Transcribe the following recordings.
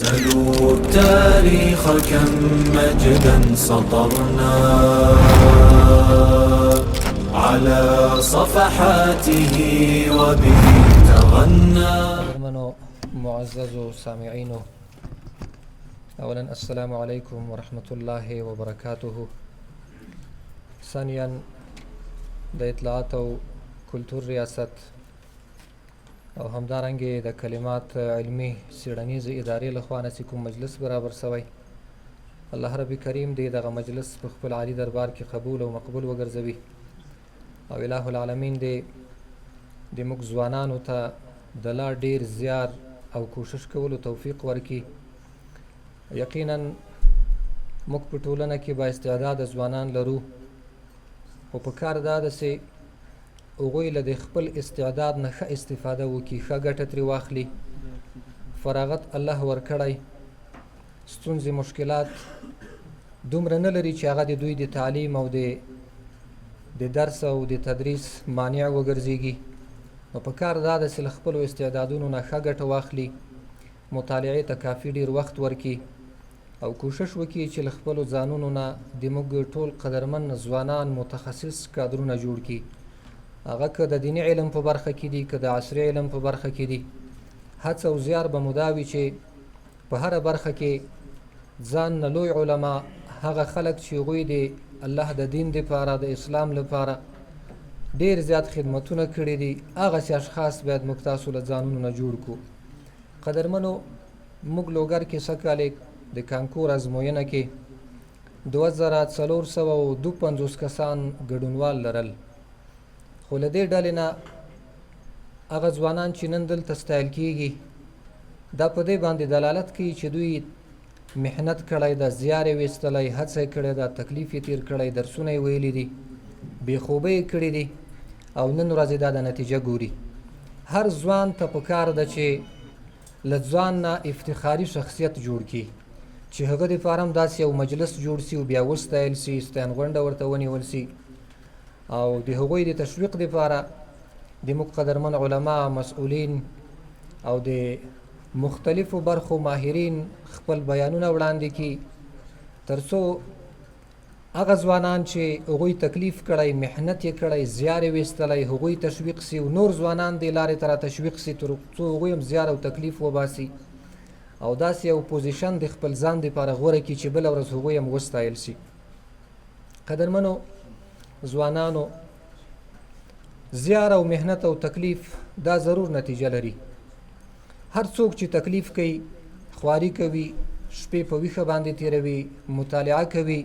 سلوا التاريخ كم مجدا سطرنا على صفحاته وبه تغنى. قدرمنو معززو سامعینو، اولا السلام علیکم ورحمت الله وبرکاته. ثانیا د اطلاعات او کلتور ریاست او همدارنګه د کلمات علمي څېړنیزې ادارې لخوا نه چې کوم مجلس برابر شوی، الله رب کریم دې دغه مجلس په خپل عالي دربار کې قبول او مقبول وګرځوي، او اله العالمین دې د موږ ځوانانو ته د لا ډیر زیار او کوشش کولو توفیق ورکړي. یقینا موږ په ټولنه کې با استعداده ځوانان لرو، خو په کار دا ده چې هغوی له د خپل استعداد نه ښه استفاده وکړي، ښه ګټه ترې واخلي. فراغت الله ورکړی، ستونزې مشکلات دومره نه لري چې هغه د دوی د تعلیم او د درس او د تدریس مانع وګرځېږي. نو په کار دا ده چې له خپلو استعدادونو نه ښه ګټه واخلي، مطالعې ته کافي ډېر وخت ورکړي او کوشش وکړي چې له خپلو ځانونو نه د موږ ټول قدرمن ځوانان متخصص کادرونه جوړ کړي، هغه که د دیني علم په برخه کې دي، که د عصري علم په برخه کې دي. هڅه او زیار به مو دا وي چې په هره برخه کې ځان نه لوی علما، هغه خلک چې هغوی د الله د دین دپاره، د اسلام لپاره ډېر زیات خدمتونه کړي دي، هغسې اشخاص باید موږ تاسو له ځانونو نه جوړ کړو. قدرمنو، موږ لوګر کې سږکال د کانکور ازموینه کې 2452 کسان ګډونوال لرل، خو له دې ډلې نه هغه ځوانان چې نن دلته ستایل کیږي، دا په دې باندې دلالت کوي چې دوی محنت کړی ده، زیار یې ویستلی، هڅه یې کړې ده، تکلیف یې تیر کړی، درسونه یې ویلي دي، بې خوبه یې کړي دي او نن ورځ دا د نتیجه ګوري. هر ځوان ته په کار ده چې له ځان نه افتخاري شخصیت جوړ کړي، چې هغه دپاره هم داسې یو مجلس جوړ سي او بیا وستایل سي، ستاینغونډه ورته ونیول سي او د هغوی د تشویق دپاره د موږ قدرمن علما، مسؤلین او د مختلفو برخو ماهرین خپل بیانونه وړاندې کړي، ترڅو هغه ځوانان چې هغوی تکلیف کړی، محنت یې کړی، زیار یې ویستلی، هغوی تشویق سي او نور ځوانان دې لارې ته را تشویق سي، تر څو هغوی هم زیار او تکلیف وباسي او داسې یو پوزیشن د خپل ځان دپاره غوره کړي چې بله ورځ هغوی هم وستایل سي. قدرمنو ځوانانو، زیار او محنت او تکلیف دا ضرور نتیجه لري. هر څوک چې تکلیف کوي، خواري کوي، شپې په ویښه باندې تیروي، مطالعه کوي،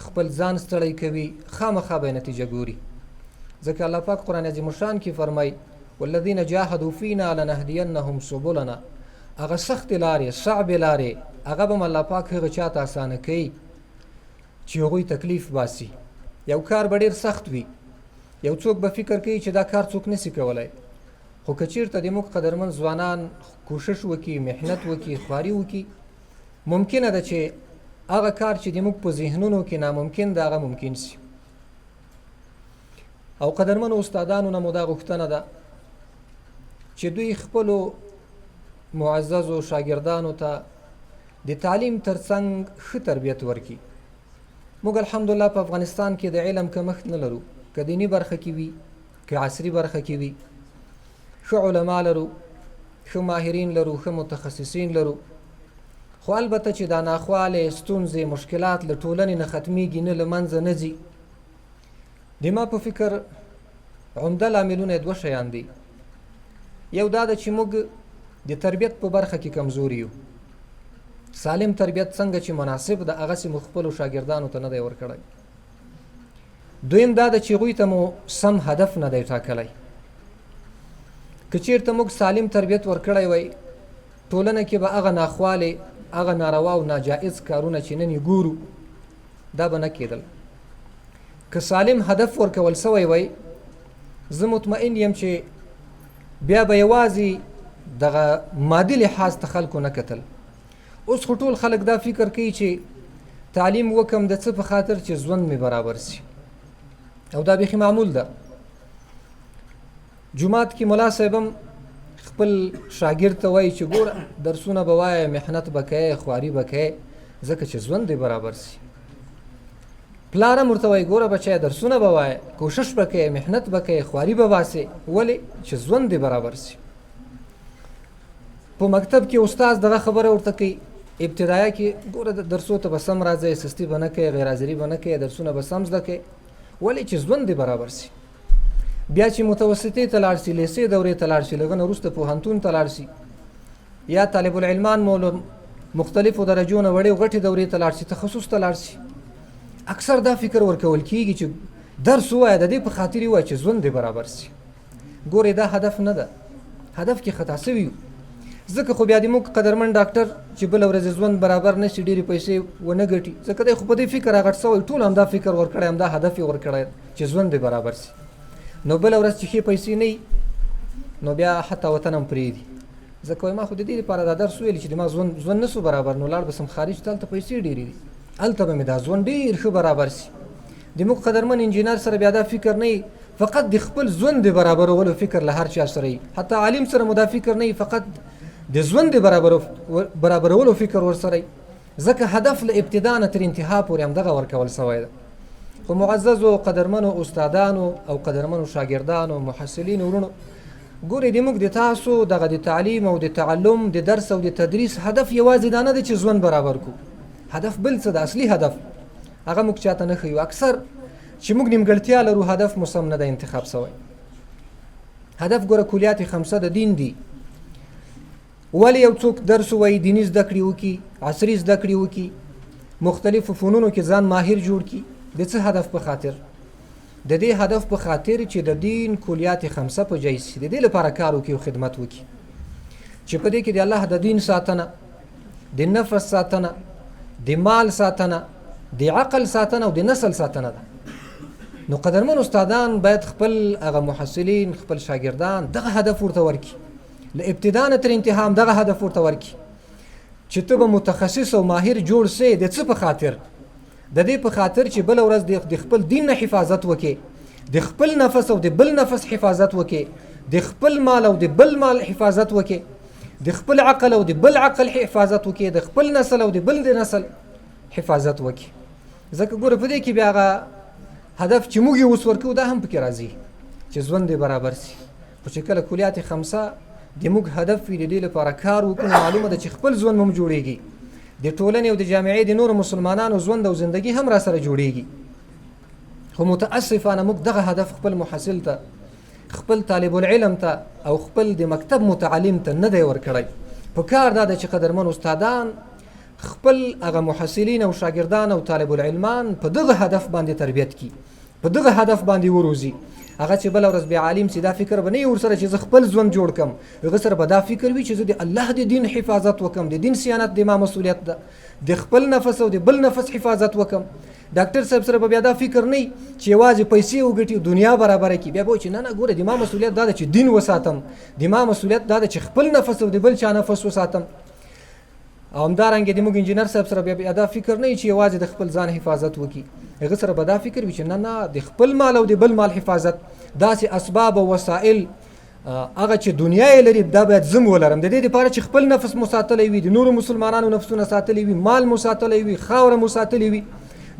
خپل ځان ستړی کوي، خامخا به نتیجه ګوري. ځکه الله پاک قرآن عظیم الشان کې فرمایي والذین جاهدوا فینا لنهدینهم سبلنا. هغه سختې لارې، صعبې لارې، هغه به هم الله پاک هغه چاته اسانه کوي چې هغوی تکلیف باسي. یو کار به ډېر سخت وي، یو څوک به فکر کوي چې دا کار څوک نسی کولای، خو که چیرته د موږ قدرمن ځوانان کوشش وکړي، محنت وکړي، خواري وکړي، ممکنه ده چې هغه کار چې د موږ په ذهنونو کې ناممکن ده هغه ممکن سي. او قدرمنو استادانو نه مو دا غوښتنه ده چې دوی خپلو معززو شاګردانو ته د تعلیم ترڅنګ ښه تربیت ورکړي. موږ الحمدلله په افغانستان کې د علم کمښت نه لرو، که دیني برخه کې وي، که عصري برخه کې وي، ښه علما لرو، ښه ماهرین لرو، ښه متخصصین لرو، خو البته چې دا ناخوالې، ستونزې، مشکلات له ټولنې نه ختمیږي نه، له منځه نه ځي. د ما په فکر عمده لاملونه دوه شیان دي. یو دا ده چې موږ د تربیت په برخه کې کمزوري یو. سالم تربیت څنګه چې مناسب ده هغسې مو خپلو شاګردانو ته نه دی ورکړی. دویم دا ده چې هغوی ته مو سم هدف نه دی ټاکلی. که چیرته موږ سالم تربیت ورکړی وای، ټولنه کې به هغه ناخوالې، هغه ناروا او ناجایز کارونه چې نن یې ګورو دا به نه کېدل. که سالم هدف ورکول سوی وای، زه مطمئن یم چې بیا به یوازې دغه مادي لحاظ ته خلکو نه کتل. اوس خو ټول خلک دا فکر کوي چې تعلیم وکم د څه په خاطر چې ژوند مې برابر سي، او دا بیخي معمول ده. جومات کې ملا صاحب هم خپل شاګرد ته وایي چې ګوره درسونه به وایې، محنت به کوې، خواري به کوې، ځکه چې ژوند دې برابر سي. پلار هم ورته وایي ګوره بچیه درسونه به وایې، کوشش به کوې، محنت به کوې، خواري به باسې، ولې چې ژوند دې برابر سي. په مکتب کې استاد دغه خبره ورته کوي، ابتدایه کې ګوره درسو ته به سم راځې، سستي به نه کوې، غیر حاضري به نه کوې، درسونه به سم زده کوې، ولې چې ژوند دې برابر سي. بیا چې متوسطې ته لاړ سي، لیسې دورې ته لاړ سي، له هغه نه وروسته پوهنتون ته لاړ سي، یا طالب العلمان مو له مختلفو درجو نه وړې غټې دورې ته لاړ سي، تخصص ته لاړ سي، اکثر دا فکر ورکول کیږي چې درس ووایه، د دې په خاطر یې ووایه چې ژوند دې برابر سي. ګورې دا هدف نه ده، هدف کې خطا سوي یو. ځکه خو بیا د موږ قدرمن ډاکټر چې بله ورځ ژوند برابر نه شي، ډېرې پیسې ونه ګټي، ځکه دی خو په دې فکر راغټ سوی، ټول همدا فکر ورکړی، همدا هدف یې ورکړی چې ژوند دې برابر سي. نو بله ورځ چې ښې پیسې نه وي، نو بیا حتی وطن هم پرېږدي، ځکه وایي ما خو د دې لپاره دا درس ویل چې د ما ژوند نه سو برابر، نو لاړ به سم خارج ته، هلته پیسې ډېرې دي، هلته به مې دا ژوند ډېر ښه برابر سي. د موږ قدرمن انجینر سره بیا دا فکر نه وي، فقط د خپل ژوند د برابرولو فکر له هر چا سره وي، حتی عالم سره مو دا فکر نه وي، فقط د ژوند د برابرولو فکر ورسره وي، ځکه هدف له ابتدا نه تر انتها پورې همدغه ورکول سوی ده. خو معززو قدرمنو استادانو او قدرمنو شاګردانو محصلینو وروڼو، ګورئ د موږ د تاسو دغه د تعلیم او د تعلم د درس او د تدریس هدف یوازې دا نه دی چې ژوند برابر کړو، هدف بل څه ده. اصلي هدف هغه موږ چاته نه ښیو. اکثر چې موږ نیمګړتیا لرو، هدف مو سم نه دی انتخاب سوی. هدف ګوره کلیات خمسه د دین دي. ولې یو څوک درس ووایي، دیني زده کړې وکړي، عصري زده کړې وکړي، مختلفو فنونو کې ځان ماهر جوړ کړي، د څه هدف په خاطر؟ د دې هدف په خاطر چې د دین کلیات خمسه په جای سي، د دې لپاره کار وکړي او خدمت وکړي، چې په دې کې د الله د دین ساتنه، د نفس ساتنه، د مال ساتنه، د عقل ساتنه او د نسل ساتنه ده. نو قدرمن استادان باید خپل هغه محصلین، خپل شاګردان دغه هدف ورته ورکړي، له ابتدا نه تر انتها هم دغه هدف ورته ورکړي چې ته به متخصص او ماهر جوړ سې. د څه په خاطر؟ د دې په خاطر چې بله ورځ د خپل دین نه حفاظت وکړې، د خپل نفس او د بل نفس حفاظت وکړې، د خپل مال او د بل مال حفاظت وکړې، د خپل عقل او د بل عقل حفاظت وکړې، د خپل نسل او د بل د نسل حفاظت وکړې. ځکه ګوره په دې کې بیا هغه هدف چې موږ یې اوس ورکوو دا هم پکې راځي چې ژوند دې برابر سي. خو چې کله کلیات خمسه د موږ هدف وي، د دې لپاره کار وکړو، نو معلومه ده چې خپل ژوند هم جوړیږي، د ټولنې او د جامعې د نورو مسلمانانو ژوند او زندگی هم را سره جوړیږي. خو متاسفانه موږ دغه هدف خپل محصل ته، خپل طالب العلم ته او خپل د مکتب متعلم ته نه دی ورکړی. په کار دا ده چې قدرمن استادان خپل هغه محصلین او شاګردان او طالب العلمان په دغه هدف باندې تربیت کړي، په دغه هدف باندې وروزي. هغه چې بله ورځ بیا عالم سي، دا فکر به نه وي ورسره چې زه خپل ژوند جوړ کړم، هغه سره به دا فکر وي چې زه د الله د دین حفاظت وکړم، د دین صیانت د ما مسؤلیت ده، د خپل نفس او د بل نفس حفاظت وکړم. ډاکټر صاحب سره به بیا دا فکر نه وي چې یوازې پیسې وګټي او دنیا برابره کړي، بیا به وایي چې نه نه ګوره د ما مسؤلیت دا ده چې دین وساتم، د ما مسؤلیت دا ده چې خپل نفس او د بل چا نفس وساتم. او همدارنګه د موږ انجینر صاحب سره بیا دا فکر نه وي چې یوازې د خپل ځان حفاظت وکړي، هغه سره به دا فکر وي چې نه نه د خپل مال او د بل مال حفاظت، داسې اسباب او وسایل هغه چې دنیا یې لري دا باید زه ولرم، د دې لپاره چې خپل نفس مو ساتلی وي، د نورو مسلمانانو نفسونه ساتلی وي، مال مو ساتلی وي، خاوره مو ساتلی وي،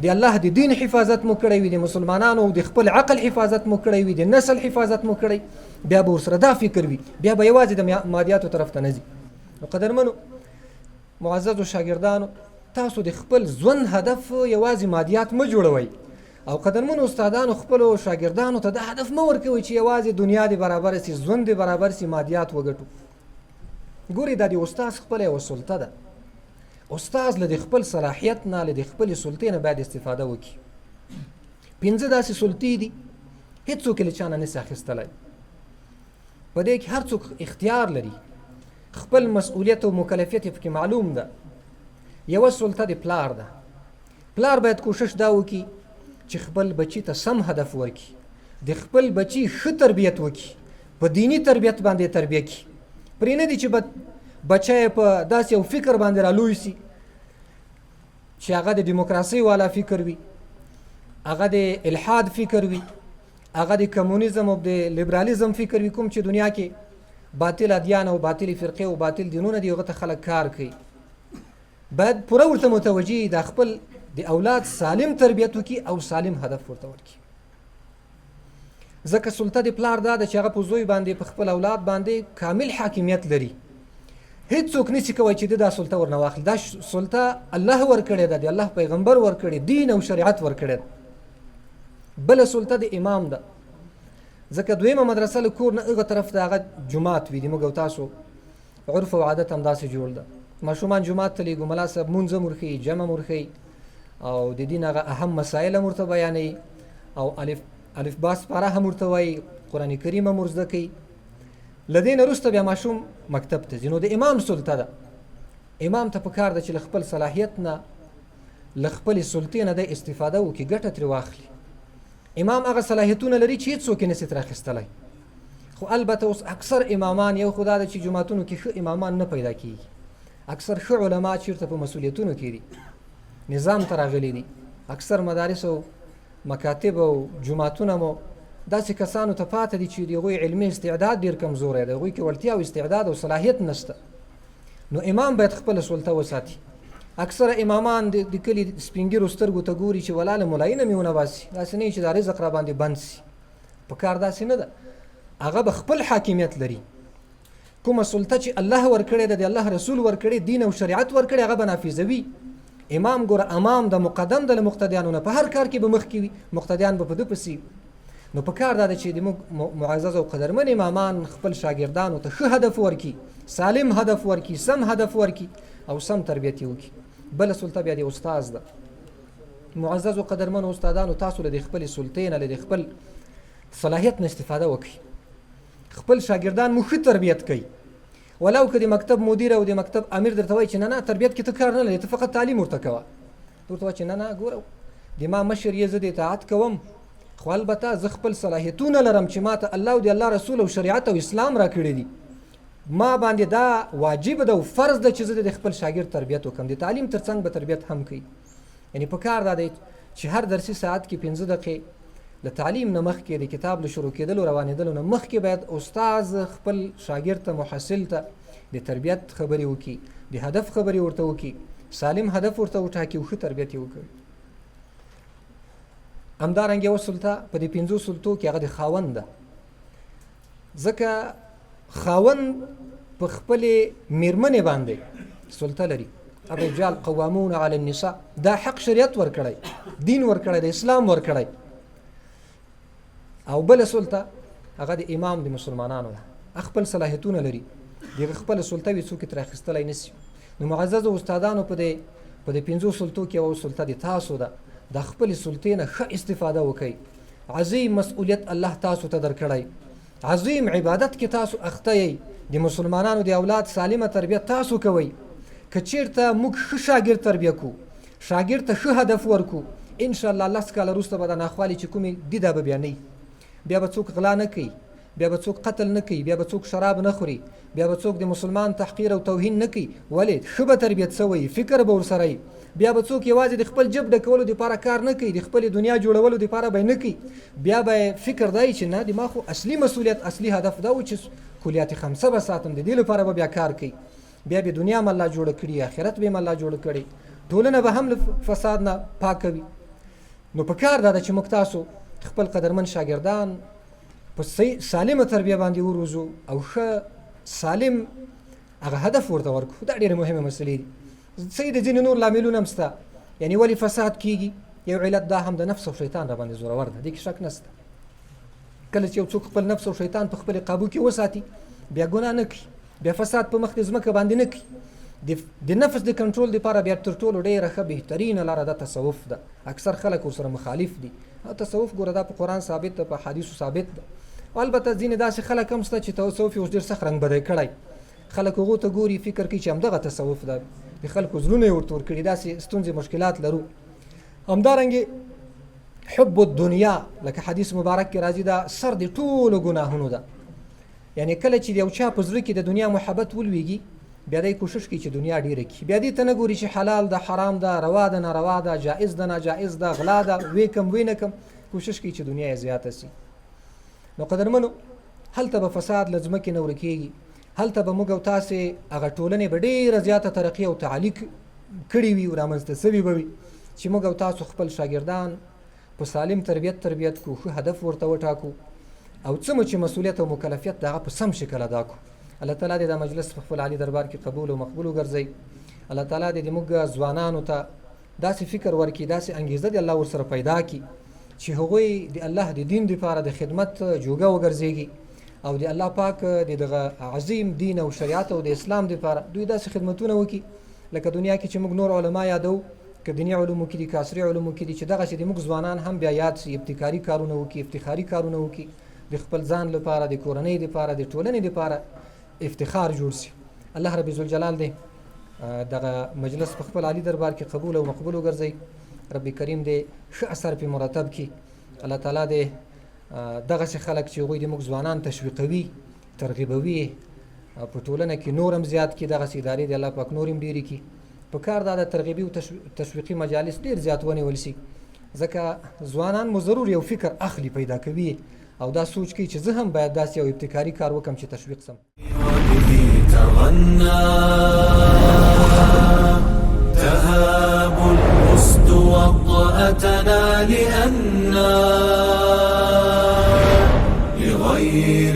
د الله د دین حفاظت مو کړی وي، د مسلمانانو د خپل عقل حفاظت مو کړی وي، د نسل حفاظت مو کړی، بیا به ورسره دا فکر وي، بیا به یوازې د مادیاتو طرف ته نه ځي. نو قدرمنو معززو شاګردانو، تاسو د خپل ژوند هدف یوازې مادیات مه جوړوئ، او قدرمنو استادانو خپلو شاګردانو ته دا هدف مه ورکوئ چې یوازې دنیا دې برابره سي، ژوند دې برابر سي، مادیات وګټو. ګورئ دا د استاد خپله یوه سلطه ده، استاد له د خپل صلاحیت نه، له د خپلې سلطې نه باید استفاده وکړي. پنځه داسې سلطې دي هېڅوک یې له چا نه نسي اخیستلی، په دې کې هر څوک اختیار لري، خپل مسؤلیت او مکلفیت یې پکې معلوم ده. یوه سلطه د پلار ده، پلار باید کوشش دا وکړي چې خپل بچي ته سم هدف ورکړي، د خپل بچي ښه تربیت وکړي، په دیني تربیت باندې تربیه کړي، پرې نه دي چې بچی یې په داسې یو فکر باندې رالوی سي چې هغه د دیموکراسۍ والا فکر وي، هغه د الحاد فکر وي، هغه د کمونیزم او د لیبرالیزم فکر وي، کوم چې دنیا کې باطل ادیان او باطلې فرقې او باطل دینونه دي، هغه ته خلک کار کوي. باید پوره ورته متوجه، د خپل د اولاد سالم تربیت وکړي او سالم هدف ورته ورکړي. ځکه سلطه د پلار دا ده چې هغه په زوی باندې، په خپل اولاد باندې کامل حاکمیت لري. هیڅوک نشي کوی چې دا سلطه ورنه واخلي. دا سلطه الله ورکړې ده، د الله پیغمبر ورکړې، دین او شریعت ورکړې ده. بله سلطه د امام ده، ځکه دویمه مدرسه له کور نه هغه طرف ته هغه جومات وي. د موږ او تاسو عرف او عادت همداسې جوړ ده. ماشومان جومات ته لېږو، ملا صاحب مونځ هم ورښیي، جمع هم ورښیي او د دین هغه اهم مسایل هم ورته بیانوي او الف الف با سپاره هم ورته وایي، قرآن کریم هم ورزده کوي. له دې نه وروسته بیا ماشوم مکتب ته ځي. نو د امام سلطه ده، امام ته پکار ده چې له خپل صلاحیت نه، له خپلې سلطې نه دی استفاده وکړي، ګټه ترې واخلي. امام هغه صلاحیتونه لري چې هیڅوک یې نسي ترې اخیستلی. خو البته اوس اکثر امامان، یو خو دا ده چې جوماتونو کې ښه امامان نه پیدا کیږي، اکثر ښه علما چیرته په مسؤلیتونو کې دي، نظام ته راغلي دي. اکثر مدارس او مکاتب او جوماتونه مو داسې کسانو ته پاته دي چې د هغوی علمي استعداد ډېر کمزوری دی، هغوی کې وړتیا او استعداد او صلاحیت نشته. نو امام باید خپله سلطه وساتي. اکثره امامان د کلي سپینږیرو سترګو ته ګوري چې ولا له ملایي نه مې ونه باسي، داسې نه چې دا رزق را باندې بند سي. په کار داسې نه ده، هغه به خپل حاکمیت لري. کومه سلطه چې الله ورکړې ده، د الله رسول ورکړې، دین او شریعت ورکړې، هغه به نافذوي. امام ګوره امام د مقدم د مقتدیانو نه په هر کار کې به مخکې وي، مقتدیان به په ده پسې. نو په کار دا ده چې د موږ معزز او قدرمن امامان خپل شاګردانو ته ښه هدف ورکړي، سالم هدف ورکړي، سم هدف ورکړي او سم تربیت یې وکړي. بله سلطه بیا د استاد ده. معزز او قدرمن استادانو، تاسو له د خپلې سلطې نه، له د خپل صلاحیت نه استفاده وکړئ، خپل شاګردان مو ښه تربیت کړئ. ولو که د مکتب مدیر او د مکتب امیر درته وایي چې نه نه تربیت کې ته کار نه لرې، ته فقط تعلیم ورته کوه، ته ورته وایي چې نه نه ګوره د ما مشر یې، زه د اطاعت کوم، خو البته زه خپل صلاحیتونه لرم چې ما ته الله او د الله رسول او شریعت او اسلام راکړي دي. ما باندې دا واجب ده او فرض ده چې زه د خپل شاګرد تربیت وکړم. د تعلیم ترڅنګ به تربیت هم کوي. یعنی په کار دا دی چې هر درسي ساعت کې 5 دقیقې له تعلیم نه مخکې، د کتاب له شروع کېدلو روانېدلو نه مخکې باید استاد خپل شاګرد ته، محصل ته د تربیت خبرې وکړي، د هدف خبرې ورته وکړي، سالم هدف ورته وټاکي او ښه تربیت یې وکړي. همدارنګه یوه سلطه په دې 5 سلطو کې هغه د خاوند ده، ځکه خاوند په خپلې میرمنې باندې سلطه لري. الرجال قوامون علی النساء، دا حق شریعت ورکړی، دین ورکړی، د اسلام ورکړی. او بله سلطه هغه د امام د مسلمانانو ده، خپل صلاحیتونه لري، د خپل سلطه وي، څوک یې ترې اخیستلی نه سي. نو معززو استادانو، په دې 5 سلطو کې یوه سلطه د تاسو ده، د خپلې سلطې نه ښه استفاده وکړئ. عظیم مسؤلیت الله تاسو ته درکړی، عظیم عبادت کې تاسو اخته یئ، د مسلمانانو د اولاد سالمه تربیه تاسو کوئ. که چیرته موږ ښه شاګرد تربیه کو، شاګرد ته ښه هدف ورکو، انشاءالله 10 کاله وروسته به دا ناخوالې چې کومې دي دا به بیا نه وي. بیا به څوک غلا نه کوي، بیا به څوک قتل نه کوي، بیا به څوک شراب نه خوري، بیا به څوک د مسلمان تحقیر او توهین نه کوي. ولې؟ ښه به تربیت سوی، فکر به ورسره وي. بیا به څوک یوازې د خپل جب ډکولو دپاره کار نه کوي، د خپلې دنیا جوړولو دپاره به نه کوي. بیا به فکر دی چې نه، د ما خو اصلي مسؤلیت، اصلي هدف دا و چې کلیات خمسه به ساتم، د دې لپاره به بیا کار کوي. بیا به دنیا هم الله جوړه کړي، آخرت به هم الله جوړ کړي، ټولنه به هم له فساد نه پاکوي. نو په کار دا ده چې موږ تاسو خپل قدرمن شاګردان په سالمه تربیه باندې وروزو او ښه سالم هغه هدف ورته ورکړو. دا ډېرې مهمې مسلې دي. صحیح د ځینې نور لاملونه هم شته، یعنی ولې فساد کیږي، یو علت دا هم د نفس او شیطان را باندې زورور ده، دې کې شک نشته. کله چې یو څوک خپل نفس او شیطان په خپل قابو کې وساتي، بیا ګناه نه کوي، بیا فساد په مخ د ځمکه باندې نه کوي. د نفس د کنټرول لپاره بیا تر ټولو ډېره ښه بهترینه لاره دا تصوف ده. اکثر خلک ورسره مخالف دي. تصوف ګوره دا په قرآن ثابت ده، په حدیثو ثابت ده. البته ځینې داسې خلک هم شته چې تصوف یې اوس ډېر سخت رنګ بدی کړی، خلک هغو ته ګوري فکر کوي چې همدغه تصوف ده، د خلکو زړونه یې ورته ورکړي. داسې ستونزې مشکلات لرو. همدارنګې حب الدنیا، لکه حدیث مبارک کې راځي، دا سر د ټولو ګناهونو ده. یعنی کله چې یو چا په زړه کې د دنیا محبت ولویږي، بیا دی کوشش کوي چې دنیا ډیره کړي. بیا دې ته نه ګوري چې حلال ده، حرام ده، روا ده، ناروا ده، جائز ده، ناجائز ده، غلا ده، وې کم وې نه کم، کوشش کوي چې دنیا یې زیاته سي. نو قدرمنو، هلته به فساد له ځمکې نه ورکیږي، هلته به موږ او تاسې هغه ټولنې به ډېره زیاته ترقي او تعالي کړې وي او رامنځته سوي به وي چې موږ او تاسو خپل شاګردان په سالم تربیت تربیت کو، ښه هدف ورته وټاکو او څه مو چې مسؤلیت او مکلفیت د هغه په سم شکل ادا کو. الله تعالی دې دا مجلس په خپل عالي دربار کې قبول او مقبول وګرځوي. الله تعالی دې موږ ځوانانو ته داسې فکر ورکړي، داسې انګیزه دې الله ورسره پیدا کړي چې هغوی د الله د دین دپاره د خدمت جوګه وګرځېږي او د الله پاک د دغه عظیم دین او شریعت او د اسلام دپاره دوی داسې خدمتونه وکړي لکه دنیا کې چې موږ نور علما یادو، که دیني علومو کې دي که عصري علومو کې دي، چې دغسې د موږ ځوانان هم بیا یاد سي، ابتکاري کارونه وکړي، افتخاري کارونه وکړي، د خپل ځان لپاره، د کورنۍ لپاره، د ټولنې لپاره افتخار جوړ سي. الله رب ذوالجلال دې دغه مجلس په خپل عالي دربار کې قبول او مقبول وګرځوي. رب کریم دې ښه اثر پې مرتب کړي. الله تعالی دې دغسې خلک چې هغوی دې موږ ځوانان تشویقوي، ترغیبوي، په ټولنه کې نور هم زیات کړي، دغسې ادارې دې الله پاک نور هم ډېرې کړي. په کار دا ده ترغیبي او تشویقي مجالس ډېر زیات ونیول سي، ځکه ځوانان مو ضرور یو فکر اخلي، پیدا کوي او دا سوچ کوي چې زه هم باید داسې یو ابتکاري کار وکړم چې تشویق سم. وبه تغنى تهاب الأسد وطأتنا لأنا لغير